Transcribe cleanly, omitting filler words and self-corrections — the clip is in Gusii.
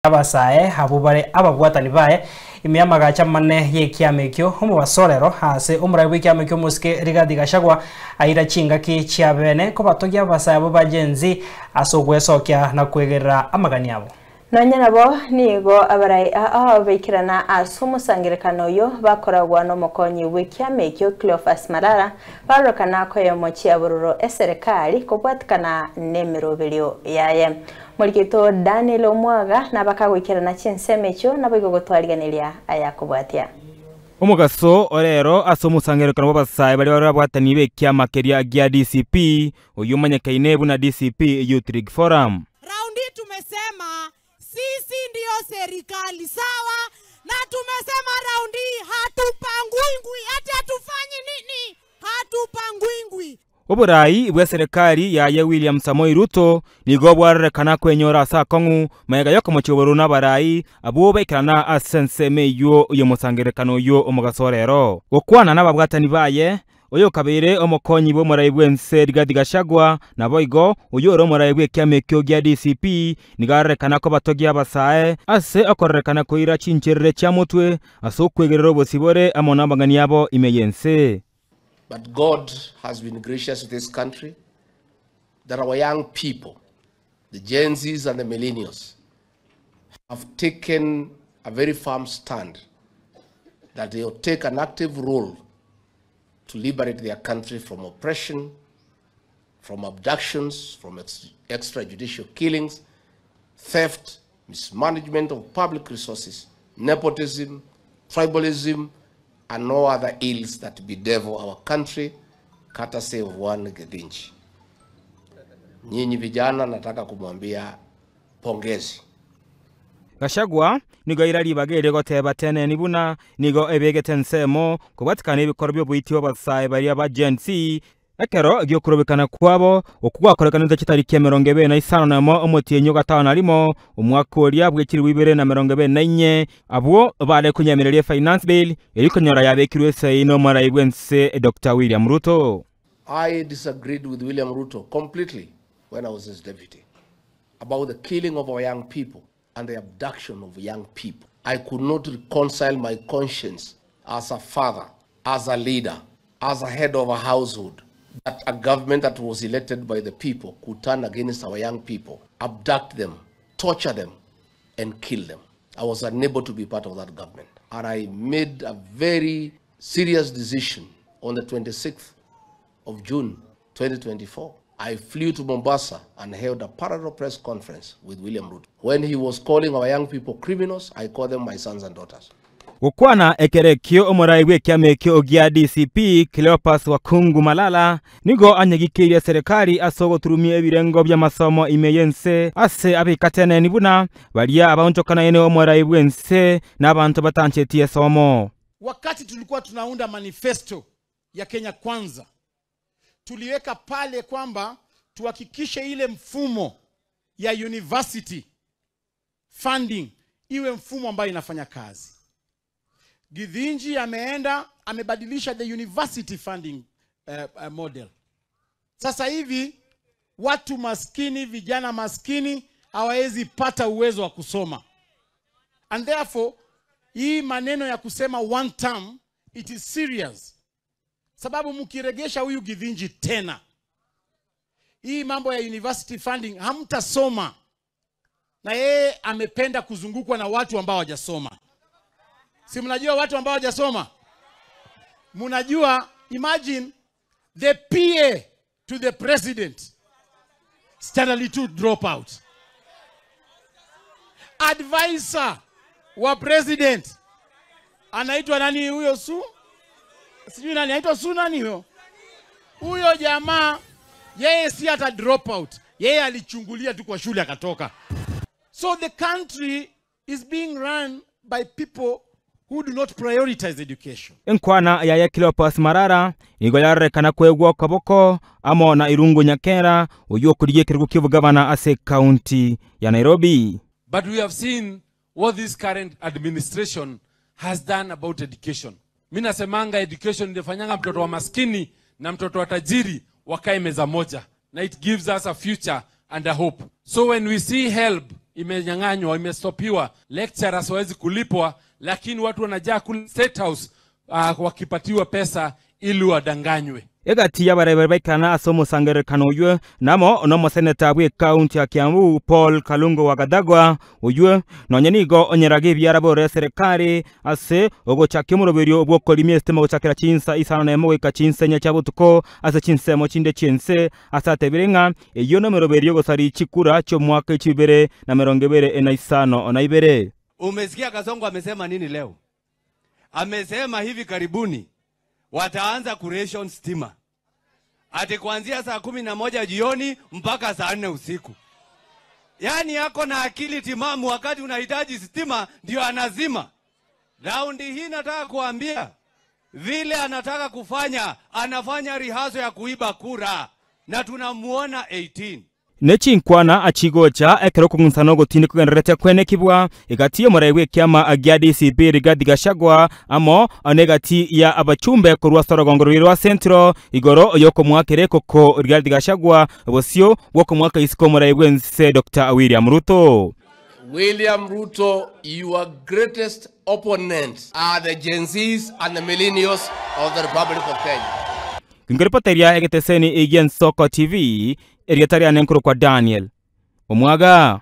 Abasae abwo bare ababwatani baye ime y'amagacho amanene y'ekiama ekio, omobasorero ase omorai bw'ekiama ekio omosike Rigathi Gachagua aira chingaki chia bene kobatogia abasae abwo ba Gen Z ase ogwesokia na kwegerera amagani abo. Nonya nabo nigo abarai aa baikerana ase omosangererekano oyio bakoragwa nomokonyi bw'ekiama ekio Cleophas Malala barorokana koyemochia bororo eserekari kobwatikana nemeroberio yaye. Morigeto Daniel omwaga nabakagoikerana chinsemo echio, naboigo gotwarigeneria ayakobwatia. Omogaso o rero ase omosangererekano bw'abasae baria barabwatanie b'ekiama keria gia DCP, oyio omanyekaine buna DCP Youth League Forum. Round hii tumesema sisi ndio serikali sawa, na tumesema round hii hatupangwingwi, ati hatufanyi nini? Hatupangwingwi. Oborai bw'eserekari yaye William Samoei Ruto nigo bwarorekana kwenyora ase akong'u magega y'okomochia obororo n'abarai abwo baikerana ase ensemo eyio y'omosangererekano oyio omogaso o rero. Gokwana nababwatani baye, oyokabeire omokonyi bw'omorai bw'ense Rigathi Gachagua, naboigo oyio ore omorai bw'ekiama ekio gia DCP nigo arorekana kobatogia abasae ase okororekana koira chincherere chia motwe ase okwegerera obosibore amo namang'ani abo ime y'ense. But God has been gracious to this country that our young people, the Gen Zs and the millennials, have taken a very firm stand that they will take an active role to liberate their country from oppression, from abductions, from extrajudicial killings, theft, mismanagement of public resources, nepotism, tribalism, and no other ills that bedevil our country, courtesy of one Githinji. Nyinyi vijana, nataka kumwambia pongezi. Gachagua nigo aira ribaga erio goteba teneni buna nigo ebegete ensemo kobwatikana ebikorwa bi'oboiti bw'abasae baria ba Gen Z ekero gi'okorobekana kwabo okwo gwakorekanete chitariki 25 omotienyi o gatano na rimo omwaka oria bwe 2024 abwo bare konyemereria efinance bill erio konyora yabekirwe esei n'omorai bw'ense Doctor William Ruto. I disagreed with William Ruto completely when I was his deputy about the killing of our young people and the abduction of young people. I could not reconcile my conscience as a father, as a leader, as a head of a household, that a government that was elected by the people could turn against our young people, abduct them, torture them, and kill them. I was unable to be part of that government. And I made a very serious decision on the 26th of June 2024. I flew to Mombasa and held a parallel press conference with William Ruto. When he was calling our young people criminals, I called them my sons and daughters. Gokwana ekero ekio omorai bw'ekiama ekio gia DCP Cleopas Wakhungu Malala nigo anyegikeirie serikali ase ogoturumia ebirengo by'amasomo ime y'ense ase abikateneni buna baria abaonchokanaine omorai bw'ense n'abanto batanchetie esomo. Wakati tulikuwa tunaunda manifesto ya Kenya Kwanza, tuliweka pale kwamba tuhakikishe ile mfumo ya university funding iwe mfumo ambayo inafanya kazi. Githinji ameenda amebadilisha the university funding model. Sasa hivi watu maskini, vijana maskini hawawezi pata uwezo wa kusoma. And therefore hii maneno ya kusema one term, it is serious. Sababu mkiregesha huyu Githinji tena, hii mambo ya university funding hamtasoma. Na yeye amependa kuzungukwa na watu ambao hawajasoma. Si mnajua watu ambao hawajasoma? Mnajua, imagine the PA to the president standard 2 dropout. Advisor wa president anaitwa nani huyo? Su? Sijui nani anaitwa Su nani huyo? Huyo jamaa yeye si hata dropout. Yeye alichungulia tu kwa shule akatoka. So the country is being run by people who do not prioritize education. Enkwana yaye Cleopas Malala nigo yarorekana kwegwa okoboko amo na Irungu Nyakera oyio okorigia ekerogo kia obogavana ase county ya Nairobi. But we have seen what this current administration has done about education. Mi nasemanga education inafanyanga mtoto wa maskini na mtoto wa tajiri wakae meza moja, na it gives us a future and a hope. So when we see HELB imenyang'anywa, imestopiwa, lecturers hawezi kulipwa, lakini watu wanajaa kule State House wakipatiwa pesa ili wadanganywe. Egati y'abarebere baikana ase omosangererekano oywe namo nomoseneta bwa ekaunti ya Kiambu Paul Kalungu wa Gathagwa oywe nonye nigo onyeraga ebiara bore eserekari ase ogochakia omoroberio bw'okorimia esitima gochakera chinsa isano na emo goika chinsa enye chia botuko ase chinsemo chinde chiense ase atebire ng'a eyio nomeroberio gosari chikura chi'omwaka echibere na merongo ebere na isano na ibere. Umesikia Kasongo amesema nini leo? Amesema hivi karibuni wataanza kuration stima ati kuanzia saa 11 jioni mpaka saa 4 usiku. Yaani yako na akili timamu, wakati unahitaji stima ndio anazima. Raundi hii nataka kuambia vile anataka kufanya, anafanya rihaso ya kuiba kura na tunamuona 18. Nechinkwana achigocha ekero okong'usana ogotindi kogendererete kwenekibwa egati y'omorai bwa ekiama gia DCP Rigathi Gachagua amo negati ya abachumbe korwa ase orogongo rori rwa Central igoro yokomwakera ekoko Rigathi Gachagua bosio bwokomwaka isiko omorai bwense Dr. William Ruto. William Ruto, your greatest opponents are the Gen Zs and the millennials of the Republic of Kenya. Ngiripoteria egeteseni egia Nsoko TV erieta riane nkoro kwa Daniel Omwaga.